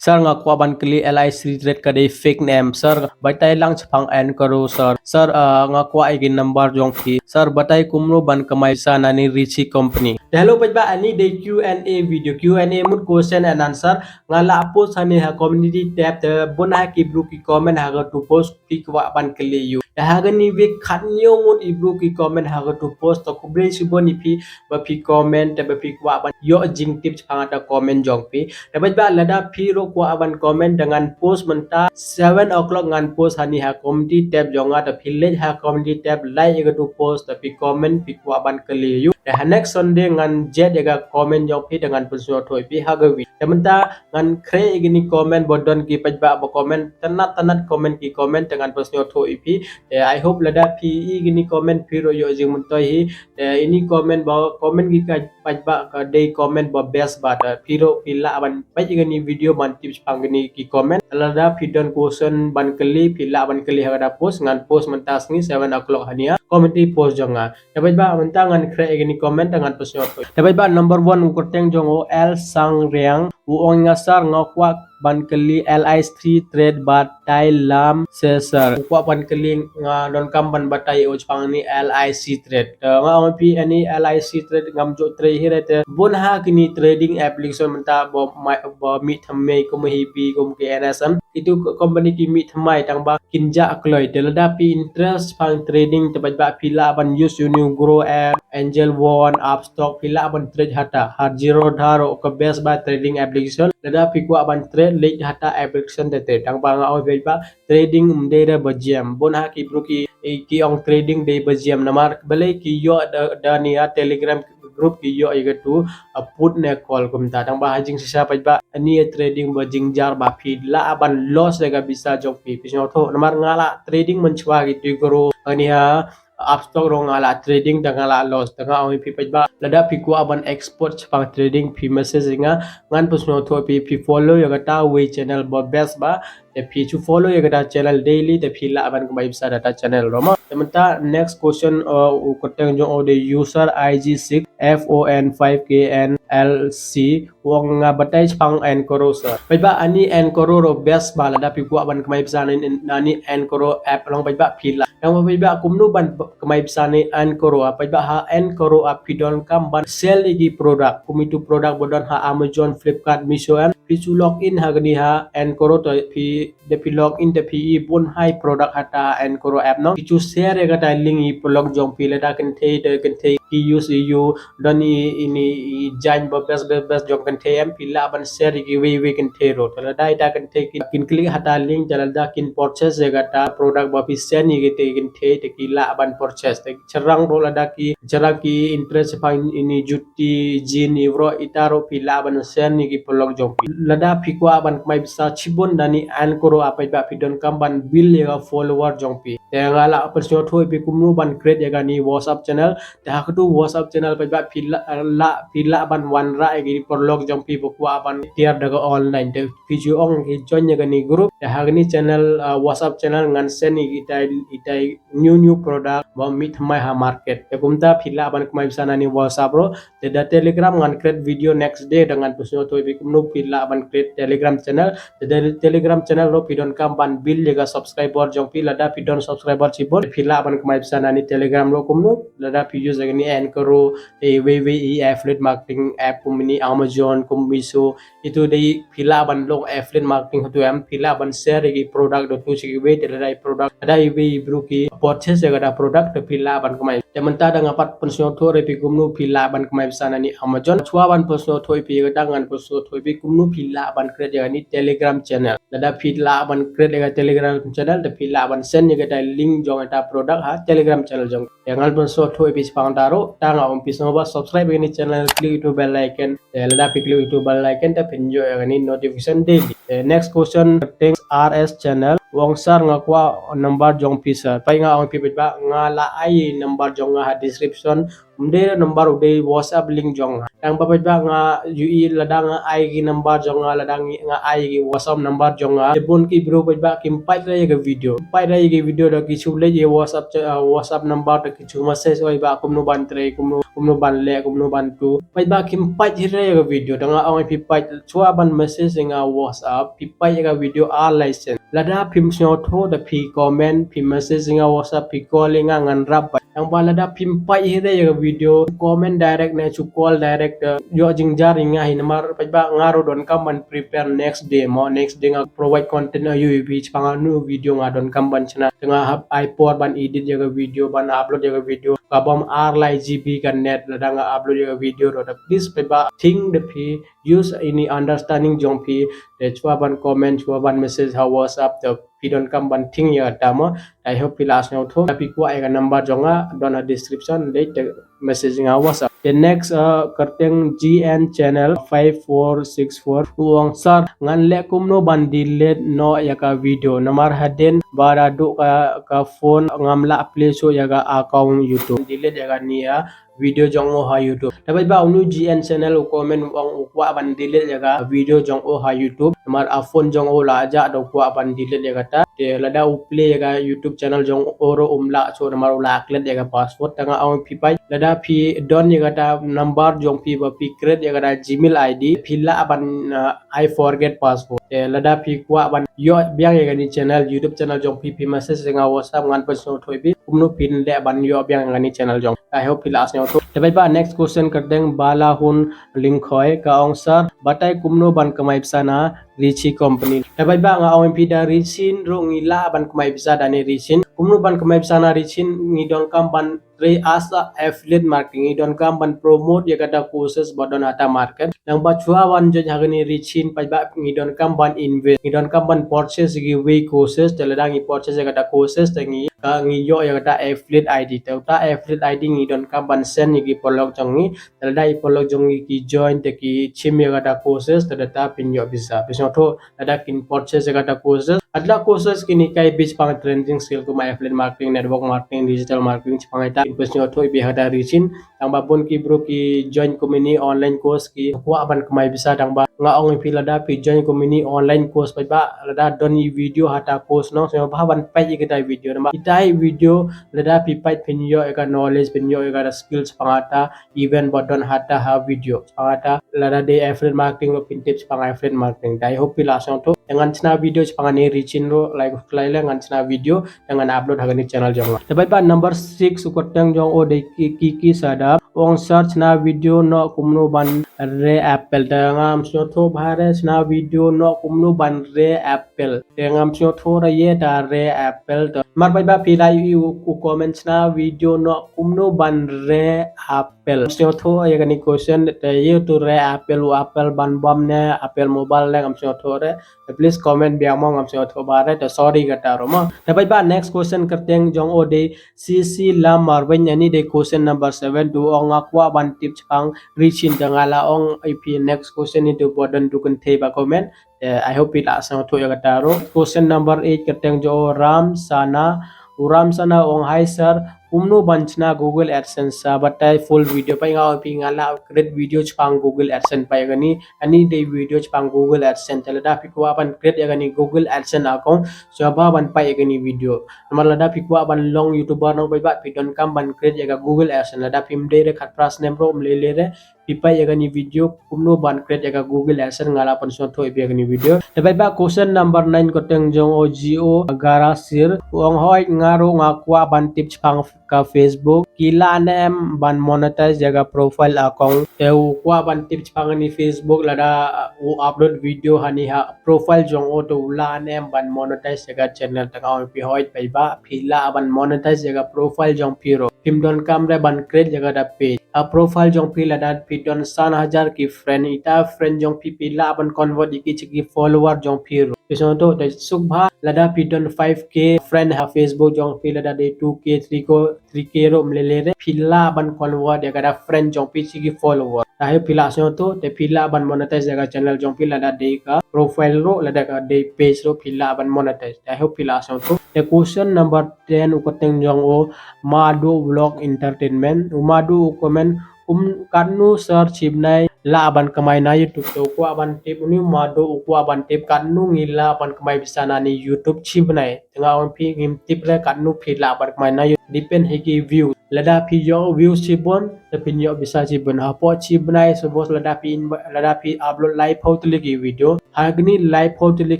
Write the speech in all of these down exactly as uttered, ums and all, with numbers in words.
Sir, nga kwah ban kylli L I C trade ka dei fake ne em? Sir, batai lang shaphang Ankoro, sir. Sir, uh, nga kwah ïa ki number jong phi. Sir, batai kumno ban kamai pisa na ini Rishi company. Te hello paidbah, ani dei Q and A video, Q and A mut question and answer. Nga la post hangne ha community tab, te bun ha ki bru ki comment ha katu post, phi kwah ban kylli ïa u. Te ha kane ka week khatnïew ngut ki bru ki comment ha katu post, te khublei shibun ïa phi ba phi comment, te ba phi kwah ban ïoh jingtip shaphang kata comment jong phi. Te paidbah, lada phi ruh kwah ban comment, te ngan post mynta seven o'clock, ngan post hangne ha community tab jong nga. Te phi leit ha community tab, like ïa katu post, te phi comment phi kwah ban kylli ïa u. Te ha next Sunday ngan jied ïa ka comment jong phi, te ngan pynsngewthuh ïa phi ha ka week. Te mynta ngan khreh ïa kine ki comment ba don ki paidbah ba comment, tynnat tynnat comment ki comment, te ngan pynsngewthuh ïa phi. Te I hope lada phi ïohi ïa kine ki comment phi ruh ïoh jingmyntoi hi. Te ïa kine ki comment ba comment ki ka paidbah ka dei comment ba best bha, te phi ruh phi lah ban peit ïa kane ka video ban tip shaphang kine ki comment. Te lada phi don question ban kylli, phi lah ban kylli ha kata post, ngan post mynta sngi seven o'clock hangne ha community post jong nga. Te paidbah, mynta ngan khreh ïa kine ki comment, te ngan pynsngewthuh. Te paidbah, number one, u kyrteng jong u L Sangriang, u ong ïa nga, sir, nga kwah ban kylli L I C trade batai lam se, sir. U kwah ban kylli, nga donkam ban batai ïa u shaphang kane L I C trade. Te nga ong ïa phi, kane L I C trade ngam ju trade hi re, te bun ha kine ki trading application mynta ba mih thymmai kum hi bi kum ki N S M. Itu ki company ki mih thymmai tang ba kin jah kloi. Te lada phi interest shaphang trading, te paidbah, phi lah ban use ïa une u Grow App, Angel One, Upstox, phi lah ban trade hata. Ha Zerodha ruh ka best bha trading application. Lada phi kwah ban trade, leit hata application te trade. Tang ba nga ong ïa phi paidbah, trading ym dei re ba jam. Bun ha ki bru ki, ki ong trading dei ba jam, namar balei ki ïoh da, da kane ka Telegram group ki ïoh ïa katu, uh, put ne call kumta. Tang ba ha jingshisha paidbah, kane ka trading ba jingjia, ba phi lah ban loss ïa ka pisa jong phi. Phi sngewthuh, namar nga la trading mynshuwa, kitu ki Grow, kane ka Upstox ruh nga la trading, te nga la loss. Te nga ong ïa phi paidbah, lada phi kwah ban expert shaphang trading, phi message ïa nga, ngan pynsngewthuh ïa phi. Phi follow ïa kata kawei channel ba best bha, te phi shu follow ïa kata channel daily, te phi lah ban kamai pisa da kata channel ruh mo. Te mynta next question, uh, u kyrteng jong u dei user I G six F O N five K N L C, u ong nga batai shaphang Ankoro, sir. Paidbah, kane Ankoro ruh best bha, lada phi kwah ban kamai pisa na kane Ankoro app, long paidbah, phi lah. Tang ba paidbah, kumno ban kamai pisa na kane Ankoro app? Paidbah, ha Ankoro app phi donkam ban sell ïa ki product, kum itu product ba don ha Amazon, Flipkart, Meesho, em. Phi shu log in ha kane ka Ankoro, te phi, da phi log in te phi ïohi bun hi product hata Ankoro app, no? Phi shu share ïa kata link ïa ki paralok jong phi, lada kynthei te kynthei ki use ïa u, don i, ini i jaiñ ba best, best, best jong kynthei, em, phi lah ban share ïa kiwei wei kynthei ruh. Te lada ita kynthei kin, kin click hata link, te lada kin purchase ïa kata product ba phi send ïa kita kynthei, te ki lah ban purchase. Te shynrang ruh lada ki, shynrang ki interest shaphang ini jut ti, jean, i waroh, ita ruh phi lah ban send ïa ki paralok jong phi. Lada phi kwah ban kamai pisa shibun da kane Ankoro app, paidbah, phi donkam ban build ïa ka follower jong phi. Te nga la pynsngewthuh ïa phi kumno ban create ïa kane WhatsApp channel. Te ha katu WhatsApp channel, paidbah, phi lah, lah, phi lah ban wanrah ïa ki paralok jong phi ba kwah ban tiar da ka online. Te phi ju ong ki join ïa kane group. Te ha kane channel, uh, WhatsApp channel ngan send ïa kita, kita new, new product ba mih thymmai ha market. Te kumta phi lah ban kamai pisa na kane WhatsApp ruh. Te da Telegram ngan create video next day, da ngan pynsngewthuh ïa phi kumno phi lah ban create Telegram channel. Te da Telegram channel ruh phi donkam ban build ïa ka subscriber jong phi, lada phi don subscriber shibun, phi lah ban kamai pisa na kane Telegram ruh kumno, lada phi use ïa kane Ankoro, te iwei iwei i affiliate marketing app kum ini Amazon, kum Meesho, itu dei phi lah ban long affiliate marketing hatu, em, phi lah ban share ïa ki product da tu sha kiwei, te lada i product, lada iwei i bru ki purchase ïa kata product, te phi lah ban kamai. Te mynta da nga pat pynsngewthuh ïa phi kumno phi lah ban kamai pisa na kane Amazon. Shuwa ban pynsngewthuh ïa phi ïa kata, ngan pynsngewthuh ïa phi kumno phi lah ban create ïa kane Telegram channel. Lada phi lah ban create ïa ka Telegram channel, te phi lah ban send ïa kata link jong kata product ha Telegram channel jong. Te ngan pynsngewthuh ïa phi shaphang kata ruh, tang ba phi sngewbha subscribe ïa kane channel, click itu bell icon. Te lada phi click itu bell icon, te phin ïoh ïa kane notification daily. Te next question, thanks R S channel. U ong sir nga kwah number jong phi sir. Peit nga ong ïa phi paidbah, nga la ai number jong nga ha description. Ym dei number, u dei WhatsApp link jong nga. Tang ba paidbah nga ïohi lada nga ai ki number jong nga, lada ngi, nga ai ki WhatsApp number jong nga, te bun ki bro paidbah kim pait re ïa ka video. Pait re ïa ka video da ki shu leit ïa WhatsApp cha-, ah, WhatsApp number da ki shu message, oi bah kumno ban trei, kumno, kumno ban leh, kumno ban tu. Paidbah kim pait hi re ïa ka video. Tang nga ong ïa phi paid, shuwa ban message ïa nga WhatsApp, phi pait ïa ka video ar lai sien. Lada phim sngewthuh da phi comment, phi message ïa nga WhatsApp, phi call ïa nga ngan rap ba. Tang ba lada phim pait hi re ïa ka video, comment direct ne shu call direct, eh, ïoh jingjar ïa nga hi namar paidbah nga ruh donkam ban prepare next day mo, next day nga provide content ïa U B shaphang anu video nga donkam ban shna. Te nga hap ai por ban edit ïa ka video, ban upload ïa ka video. Ka bam ar lai G B ka net lada nga upload ïa ka video ruh. Te please paidbah think da phi, use ini understanding jong phi, te shuwa ban comment, shuwa ban message ha WhatsApp, te phi donkam ban think ïa kata mo. I hope phi la sngewthuh. Lada phi kwah ïa ka number jong nga, don ha description, leit te message nga WhatsApp. Te next, uh, kyrteng G N channel five four six four, u ong sir, ngan leh kumno ban delete noh ïa ka video. Namar hadien ba da duh ka, ka phone ngam lah play shuh ïa ka account YouTube. Delete ïa kane ïa video jong u ha YouTube. Te paidbah unu G N channel u comment u ong u kwah ban delete ïa ka video jong u ha YouTube. Namar a phone jong u la jah da u kwah ban delete ïa kata. Te lada u play ïa ka YouTube channel jong u ruh um lah shuh namar u la klet ïa ka password. Te nga ong phi paid lada phi don ïa kata number jong phi ba phi create ïa kata Gmail I D, phi lah ban, uh, ai forget password. Te lada phi kwah ban ïoh biang ïa kane channel, YouTube channel jong phi, phi message ïa nga WhatsApp ngan pynsngewthuh ïa phi kumno phin leh ban ïoh biang ïa kane channel jong. I hope phi la sngewthuh. Te paidbah next question kyrteng Balahun Lyngkhoi ka ong sir, batai kumno ban kamai pisa na Reach In company. Te paidbah nga ong ïa phi da Reach In ruh ngi lah ban kamai pisa da ne Reach In. Kumno ban kamai pisa na Reach In, ngi donkam ban trei as a affiliate marketing, ngi donkam ban promote ïa kata courses ba don hata market. Tang ba shuwa ban join ha kane Reach In paidbah ngi donkam ban invest, ngi donkam ban purchase ïa kiwei courses, te lada ngi purchase ïa kata courses te ngi, ka ngi ïoh ïa kata affiliate I D, te kata affiliate I D ngi donkam ban send ïa ki paralok jong ngi, te lada ki paralok jong ngi ki join te ki shim ïa kata courses te data phin ïoh pisa. Phin sngewthuh lada kin purchase ïa kata courses. Kata courses kin hikai beit shaphang trending skill kum affiliate marketing, network marketing, digital marketing, shaphang ita. Kin pynsngewthuh ïa phi ha kata Reach In. Tang ba bun ki bro ki join kum ini online course ki kwah ban kamai pisa, tang ba nga ong ïa phi lada phi join kum ini online course paidbah lada don i video hata course nong sngewbha ban peit ïa kata video. Namar ita i video lada phi peit phin ïoh ïa ka knowledge, phin ïoh ïa ka skill shaphang ata event ba don hata ha video. Shaphang ata lada dei affiliate marketing ruh phin tip shaphang affiliate marketing. Te I hope phi la sngewthuh. Te ngan shna video shaphang ane Reach In ruh, like, like, like ngan shna video te ngan upload ha kane channel jong nga. Te paidbah number six u kyrteng jong u dei Ki, Kiki Sadap. U ong sir shna video noh kumno ban reh apple. Te ngam sngewthuh bha re shna video noh kumno ban reh apple. Te ngam sngewthuh re ïa ta reh apple. Te namar paidbah phi la ïohi u, u comment shna video noh kumno ban reh apple. Pel. Sngewthuh ïa kane question te ïa tu re apple, u apple ban bam ne apple mobile ne ngam sngewthuh re. Te please comment biang mo, ngam sngewthuh bha re te sorry kata ruh mo. Te paidbah next question kyrteng jong u dei C C Lam Marwin, ani dei question number seven, tu ong nga kwah ban tip shaphang Reach In, te nga la ong ïa phi next question itu ba don tu kynthei ba comment. Eh, I hope phi la sngewthuh ïa kata ruh. Question number eight kyrteng jong u Ram Sana. U Ram Sana u ong hi sir, kumno ban shna Google AdSense, sa batai full video. Peit nga ong phi nga la create video shaphang Google AdSense peit kane. Ani dei video shaphang Google AdSense. Te lada phi kwah ban create ïa kane Google AdSense account, sngewbha ban peit ïa kane video. Namar lada phi kwah ban long YouTuber nong paidbah phi donkam ban create ïa ka Google AdSense. Lada phim dei re khatphra snem ruh ym lei lei re, phi peit ïa kane video kumno ban create ïa ka Google AdSense, nga la pynsngewthuh ïa phi ïa kane video. Te paidbah question number nine kyrteng jong u G O Garasir. U ong hooid nga ruh nga kwah ban tip shaphang ka Facebook. Ki lah ne em ban monetize ïa ka profile account. Te u kwah ban tip shaphang kane Facebook lada u upload video hani ha profile jong u te u lah ne em ban monetize ïa ka channel, te nga ong phi hooid paidbah phi lah ban monetize ïa ka profile jong phi ruh. Phim donkam re ban create ïa kata page. Ha profile jong phi lada phi don san hajar ki friend, ita friend jong phi phi lah ban convert ïa ki sha ki follower jong phi ruh. Phi sngewthuh, te suk bha lada phi don five K friend ha Facebook jong phi, lada dei two K, three K, three K ruh mlele re, phi lah ban convert ïa kata friend jong phi sha ki follower. Te I hope phi lah sngewthuh, te phi lah ban monetize ïa ka channel jong phi, lada dei ka profile ruh, lada ka dei page ruh, phi lah ban monetize. Te I hope phi lah sngewthuh. Te question number ten u kyrteng jong u Madu Vlog Entertainment. U Madu u comment, um, katno sir shi bnai lah ban kamai na YouTube. Te u kwah ban tip, uni u Madu u kwah ban tip katno ngi lah ban kamai pisa na ni YouTube shi bnai. Te nga ong phi, ngim tip re katno phi lah ban kamai na YouTube. Depend ha ki view. Lada phi ïoh view shibun, te phin ïoh pisa shibun. Hapoh shi bnai, suppose lada phi in-, lada phi upload laiphew tylli ki video, ha kine laiphew tylli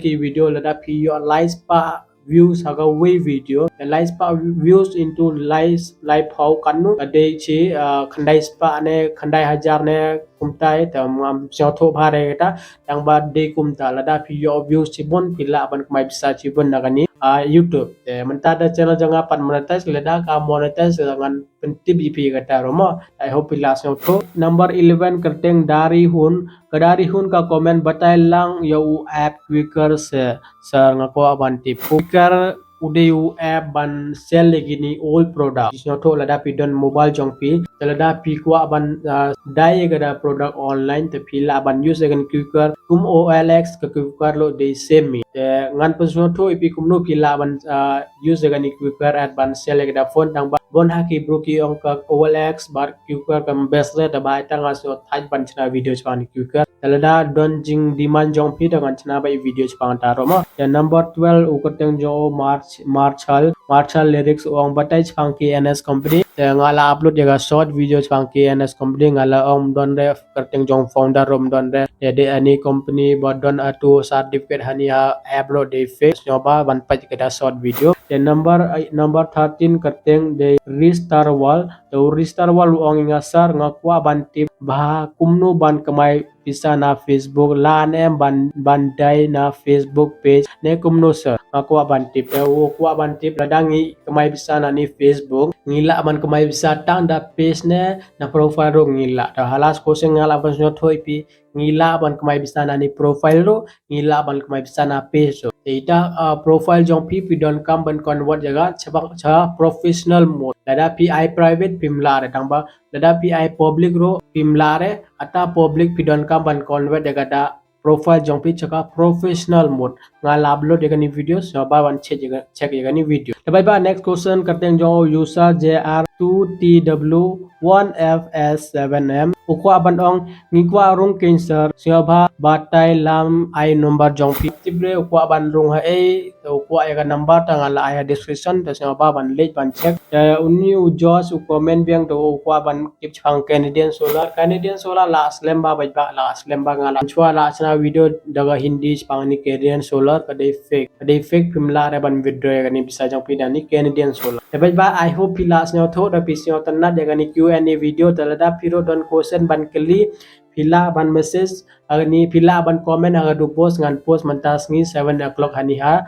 ki video, lada phi ïoh laispah views ha kawei video, te laispah views into lai, laiphew, katno, ka dei shi, ah, khyndai spah ne khyndai hajar ne kumta, te ngam sngewthuh bha re kata. Tang ba dei kumta, lada phi ïoh views shibun phi lah ban kamai pisa shibun na kane, ah, YouTube. Te mynta da channel jong nga pat monetize, lada ka monetize ngan pyntip ïa phi kata ruh mo. I hope phi lah sngewthuh. Number eleven kyrteng Dari Hun, ka Dari Hun ka comment, batai lang ïa u app Quikr seh sir, nga kwah ban tip. Quikr u dei u app ban sell ïa kine old product. Sngewthuh, lada phi don mobile jong phi, te lada phi kwah ban, ah, dai ïa kata product online, te phi lah ban use ïa kane Quikr. Kum OLX, ka Quikr ruh dei same. Te ngan pynsngewthuh ïa phi kumno phi lah ban, ah, use ïa kane Quikr app ban sell ïa kata phone, tang ba bun ha ki briew ki ong ka OLX bad Quikr kam best re, te ba ita nga sngewthuh ban shna video shaphang kane Quikr. Te lada don jingdemand jong phi, te ngan shna beit video shaphang kata ruh mo. Te number twelve u kyrteng jong u March, Marshall, Marshall Lyrics, u ong, batai shaphang KNS company. Te nga la upload ïa ka short video shaphang KNS company, nga la ong ym don re kyrteng jong founder ruh ym don re. Te dei ani company ba don atu certificate hani ha app ruh dei fake. Sngewbha ban peit kata short video. Te number, eh, number thirteen kyrteng dei Ristar World. Te u Ristar World u ong ïa nga, sir, nga kwah ban tip ba kumno ban kamai pisa na Facebook, lane ban, ban dai na Facebook page ne kumno sir, nga kwah ban tip. Te u kwah ban tip lada ngi kamai pisa na ni Facebook, ngi lah ban kamai pisa tang da page ne na profile ruh ngi lah. Te ha last question nga lah ban sngewthuh ïa phi, ngi lah ban kamai pisa na ni profile ruh, ngi lah ban kamai pisa na page ruh. Te ita, ah, profile jong phi, phi donkam ban convert ïa ka sha, sha professional mode. Lada phi ai private phim lah re, tang ba lada phi ai public ruh phim lah re, ata public phi donkam ban convert ïa kata profile jong phi sha ka professional mode. Nga la upload ïa kane video, sngewbha ban check ïa ka, check ïa kane video. Te beit ba next question kyrteng jong u user J R two T W one F S seven M. U kwah ban ong, ngi kwah rung keiñ sir, sngewbha batai lang ai number jong phi. Tip re u kwah ban rung ha ei, te u kwah ïa ka number, te nga la ai ha description, te sngewbha ban leit ban check. Te uni u Josh u comment biang, te u kwah ban tip shaphang Canadian Solar. Canadian Solar la slem ba, beit ba la slem ba, nga la shuwa la shna video da ka Hindi shaphang ni Canadian Solar, ka dei fake. Ka dei fake, phim lah re ban withdraw ïa kane pisa jong phi da ni Canadian Solar. Te beit ba, I hope phi la sngewthuh, da phi sngewtynnat ïa kane Q and A video. Te lada phi ruh don question ban kylli, phi lah ban message ha kane, phi lah ban comment ha ka dei post, ngan post mynta sngi seven o'clock hani ha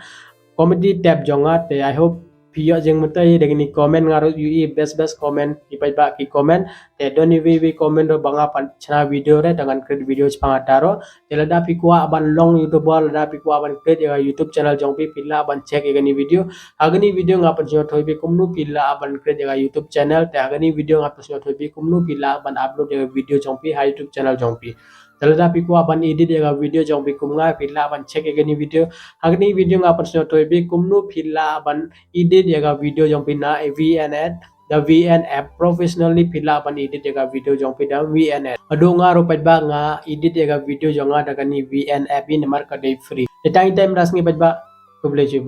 community tab jong nga. Te I hope phi ïoh jingmyntoi da kine comment, nga ruh ïohi best best comment, phi paidbah ki comment. Te don iwei iwei comment ruh ba nga pan shna video re, te ngan create video shaphang kata ruh. Te lada phi kwah ban long YouTuber, lada phi kwah ban create ïa ka YouTube channel jong phi, phi lah ban check ïa kane video. Ha kane video nga pynsngewthuh ïa phi kumno phi lah ban create ïa ka YouTube channel. Te ha kane video nga pynsngewthuh ïa phi kumno phi lah ban upload ïa ka video jong phi ha YouTube channel jong phi. Te lada phi kwah ban edit ïa ka video jong phi kum nga, phi lah ban check ïa kane video. Ha kane video nga pynsngewthuh ïa phi kumno phi lah ban edit ïa ka video jong phi na VN app, da VN app professionally phi lah ban edit ïa ka video jong phi da VN app. Haduh nga ruh paidbah nga edit ïa ka video jong nga da kane VN app hi namar ka dei free. Te tang ita i mynta ka sngi paidbah, khublei shibun.